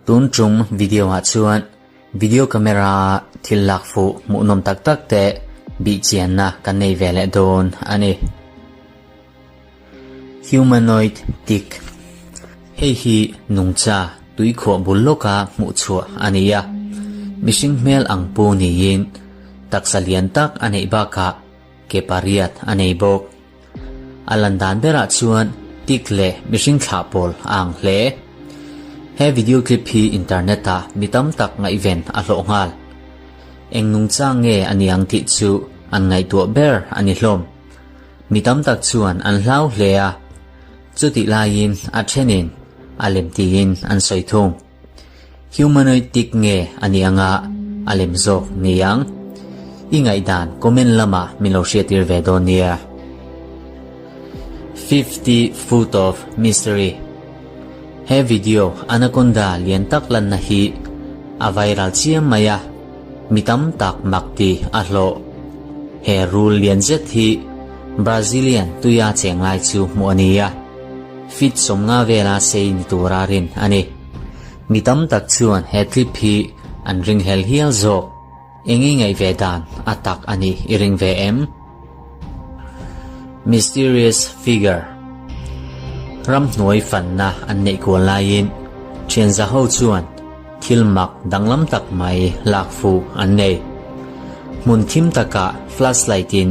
Tun tum video ah chuan video camera a thil lak fuh hmuhnawm tak tak te bih chianna kan nei ve leh dawn a ni. Humanoid Tick Hei hi nungcha tuikhuah bul lawka hmuh chhuah a ni a, mihring hmel ang pu niin taksa lian tak a neih bakah ke pariat a nei bawk. A lan dan berah chuan tik leh mihring thlah pawl a ang hle. He video clip hi internet ah mi tam tak ngaihven a hlawh nghal. Eng nungchang nge a ni ang tih chu an ngaihtuah ber a ni hlawm. Mi tam tak chuan an hlau hle a, chutih laiin a thenin a lem tiin an sawi thung. Humanoid tik nge a nih anga a lem zawk ni ang? I ngaihdan comment lamah min lo hriattir ve dawn nia. 50 Foot of Mystery He video anaconda lian tak lanna hi a viral chiam mai a, mi tam tak mak ti a hlawh. He rul lian zet hi Brazilian tuia cheng lai chu hmuh a ni a. Feet 50 vela sei ni tura rin a ni. Mi tam tak chuan he clip hi an ringhlel hial zawk. Eng i ngaih ve dan a tak a nih i ring ve em? Mysterious Figure Ramhnuai fanna an neih kual laiin thianza ho chuan thil mak danglam tak mai lak fuh an nei. Hmun thim takah flashlight in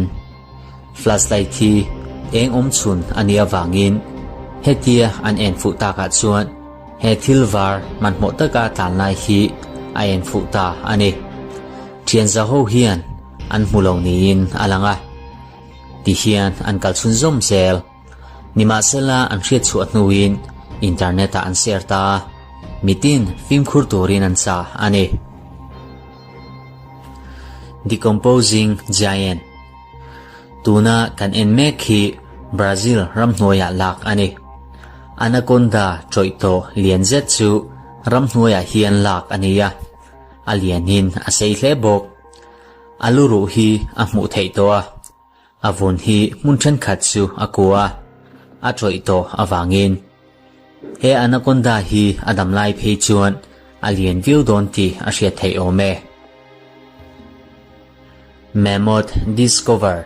Flashlight hi eng awm chhun a nih avangin hetia an en fuh takah chuan he thil var hmanhmawh taka tlan lai hi a en fuh ta a ni. Thianza ho hian an hmu lo niin a lang a, tihian an kal chhunzawm zel. Nimahsela an hriat chhuah hnuin internet ah an share ta a, mitin fimkhur turin an chah a ni. Decomposing Giant Tuna kan en mek hi Brazil ramhnuaiah lak a ni. Anaconda tawih tawh lian zet chu ramhnuaiah hian lak a ni a, a lianin a sei hle bawk. A luruh hi a hmuh theih tawh a. A vun hi hmun thenkhat chu a kua a, a tawih tawh avangin. He anaconda hi a dam lai phei chuan a lian viau dawn tih a hriat theih awm e. Mammoth Discover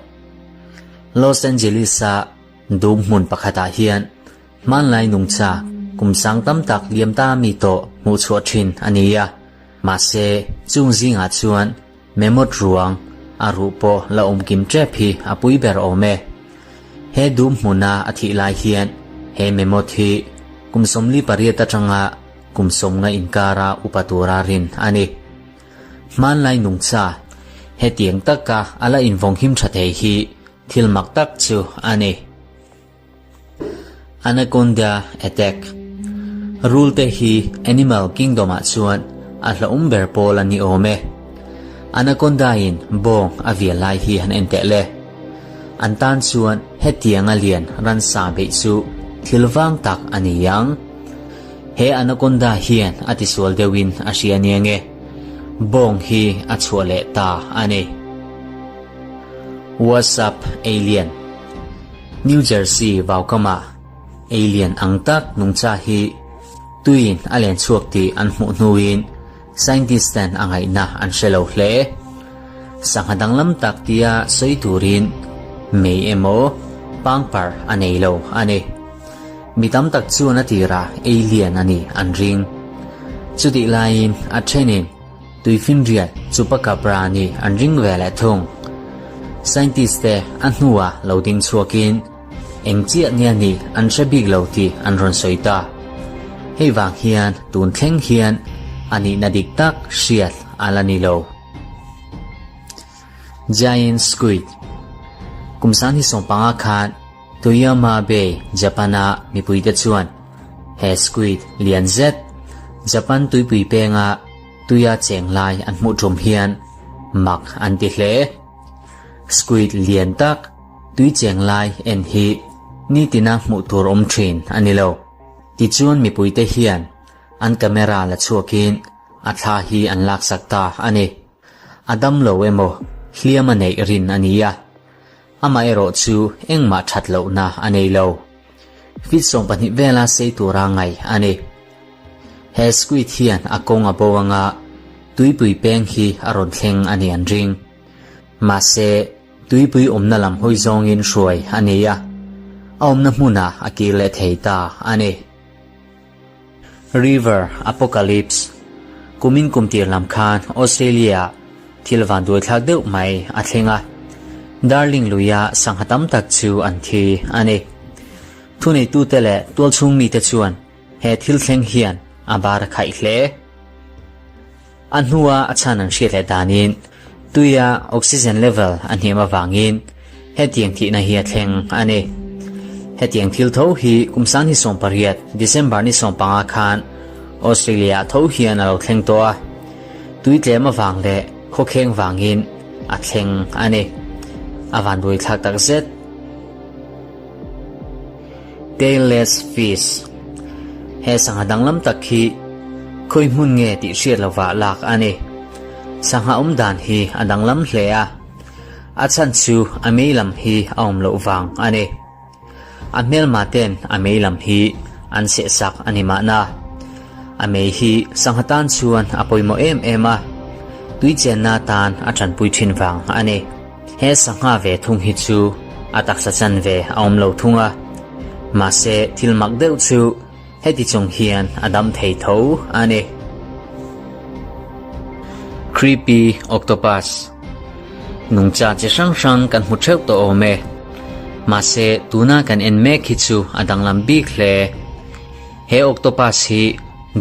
Los Angeles-a dum hmun pakhatah hian hmanlai nungcha kum sang tam tak liam ta mi tawh hmuh chhuah thin a ni a, mahse chung zingah chuan Mammoth ruang a ruh pawh la awm kim tep hi a pui ber awm e. He dum hmuna a thih lai hian he Mammoth hi kum 48 atanga kum 50 inkara upa tura rin a ni. Hmanlai nungcha hetiang taka a la invawng him tha thei hi thil mak tak chu a ni. Anaconda Attack Rul te hi Animal Kingdom ah chuan a hlauhawm ber pawl a ni awm e. Anaconda in bawng a vial lai hi han en teh le. An tan chuan hetiang a lian ransa beih chu thil vang tak a ni ang. He anaconda hian a tisual deuhin a hria nia nge. Bawng hi a chhuah leh ta a ni. What's up Alien? New Jersey vaukama alien ang tak nungcha hi tuiin a len chhuak tih an hmuh hnuin scientist ten a ngaihna an hre lo hle. Sangha danglam tak tia sawi turin mei emaw pangpar a nei lo a ni. Mi tam tak chuan a tirah alien a nih an ring. Chutih laiin a thenin Tuifinriat Chupacabra nih an ring ve leh thung. Scientist te a hnuah lo ding chhuakin eng chiah nge a nih an hre bik lo tih an rawn sawi ta. Hei vang hian tun thleng hian a nihna dik tak hriat a la ni lo. Giant Squid Kum 2015 khan Toyama Bay, Japan-a mipuite chuan he squid lian zet Japan tuipui penga tuia cheng lai an hmuh tum hian mak an ti hle. Squid lian tak tui cheng lai en hi nitina hmuh tur awm thin a ni lo. Tichuan mipuite hian an camera la chhuakin a thla hi an laksak ta a ni. A dam lo emaw hliam a neih rin a ni a. Amaherawh chu engmah that lohna a nei lo. Feet 12 vela sei tura ngaih a ni. He squid hian a kawng a bo anga tuipui peng hi a rawn thleng a nih an ring. Mahse, tuipui awmna lam hawi zawngin hruai a ni a, a awmna hmunah a kir leh thei ta a ni. River Apocalypse, Kumin kum tir lam khan Australia-ah thil vanduaithlak deuh mai a thleng a, Darling luia sangha tam tak chu an thi a ni. Thuneitute leh tualchhung mite chuan he thil thleng hian a bar a khaih hle. A hnua a chhan an hriat leh danin tuia oxygen level a hniam avangin hetiang thihna hi a thleng a ni. Hetiang thil tho hi kum sang 18 December ni 15 khan Australia tho hian a lo thleng tawh a, tui tlem avang leh khawkheng vangin a thleng a ni. A vanduaithlak takzet. Tailless fish, He sangha danglam tak hi khawi hmun nge tih hriat lovah lak a ni. Sangha awm dan hi a danglam hle a, a chhan chu a mei lam hi a awm loh vang a ni. A hmelma ten a mei lam hi an sehsak a ni mahna. A mei hi sangha tan chuan a pawimawh em em a, tui chenna tan a tanpui thin vang a ni. He sangha ve thung hi chu a taksa chan ve a awm lo thung a, mahse thil mak deuh chu heti chung hian a dam thei tho a ni. Creepy Octopus Nungcha chi hrang hrang kan hmu theuh tawh awm e. Mahse tuna kan en mek hi chu a danglam bik hle. He octopus hi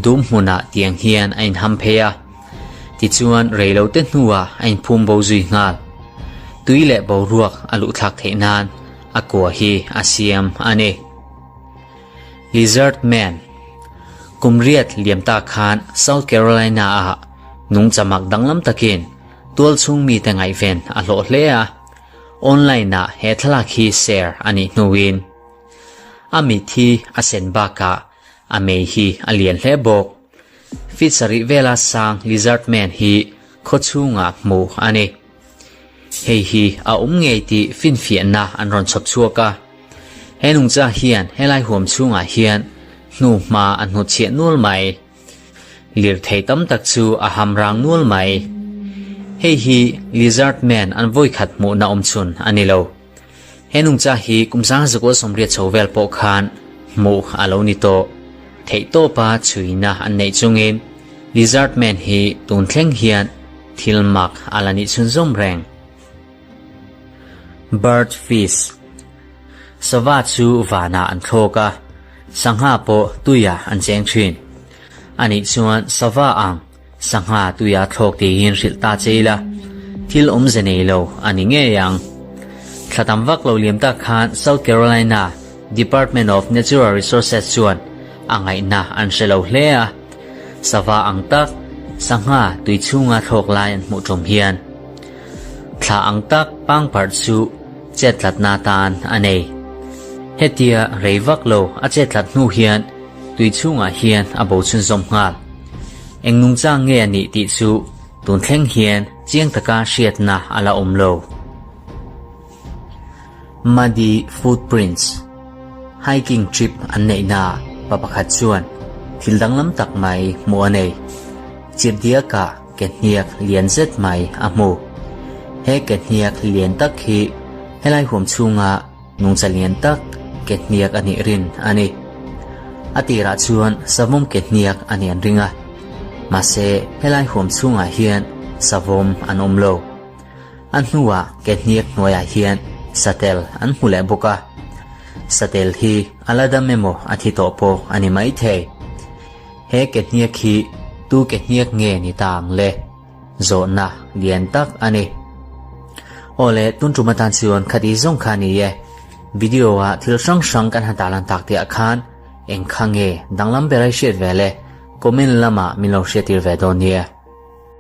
dum hmunah tiang hian a inham phei a. Tichuan reilote hnuah a inphum bo zui nghal. Tui leh boruak a luhthlak theih nan a kua hi a siam a ni. Lizard Man Kum riat liam ta khan South Carolina ah nungchamak danglam takin tualchhung mite ngaihven a hlawh hle a, online ah he thlalak hi share a nih hnuin a mit hi a sen bakah a mei hi a lian hle bawk. Feet sarih vela sang Lizard Man hi khaw chhungah hmuh a ni. Hei hi a awm ngei tih finfiahna an rawn chhawp chhuak a. He nungcha hian helai huam chhungah hian hnu hma a hnutchhiah nual mai. Lirthei tam tak chu a ham rang nual mai. Hei hi Lizard Man an vawikhat hmuhna awm chhun a ni lo. He nungcha hi kum 1980 chho vel pawh khan hmuh a lo ni tawh. Theihtawpa chhuina an neih chungin Lizard Man hi tun thleng hian thil mak a la nih chhunzawm reng. Bird Fish Sava chu vanah an thlawk a, sangha pawh tuiah an cheng thin. Anih chuan sava ang Sangha tuia thlawk tiin hrilh ta che ila, thil awmze nei lo a ni ngei ang. Thla tam vak lo liam tak khan South Carolina Department of Natural Resources chuan a ngaihna an hre lo hle a, sava ang tak sangha tui chhunga thlawk lai an hmuh ṭawm hian thla ang tak pangparh chu chettlatna tan a nei. Hetia rei vak lo a chettlat hnu hian tui chhungah hian a bo chhunzawm nghal. Eng nungchang nge a nih tih chu tun thleng hian chiang taka hriatna a la awm lo. Muddy Footprints Hiking trip an neihnaah pa pakhat chuan thil danglam tak mai hmuh a nei. Chirhdiakah ke hniak lian zet mai a hmu. He ke hniak lian tak hi helai huam chhunga Nungcha lian tak ke hniak a nih rin a ni. A tirah chuan savawm ke hniak a nih an ring a, mahse helai huam chhungah hian savawm an awm lo. A hnuah ke hniak hnuaiah hian satel an hmu leh bawk a, satel hi a la dam emaw a thi tawh pawh a ni maithei. He ke hniak hi tu ke hniak nge ni ta ang le? Zawhna lian tak a ni. Aw le, tun tum atan chuan khati zawng kha a ni e. Video ah thil hrang hrang kan han tarlan tak tih ah khan eng kha nge danglam ber a i hriat ve le? Comment lamah min lo hriattir ve dawn nia.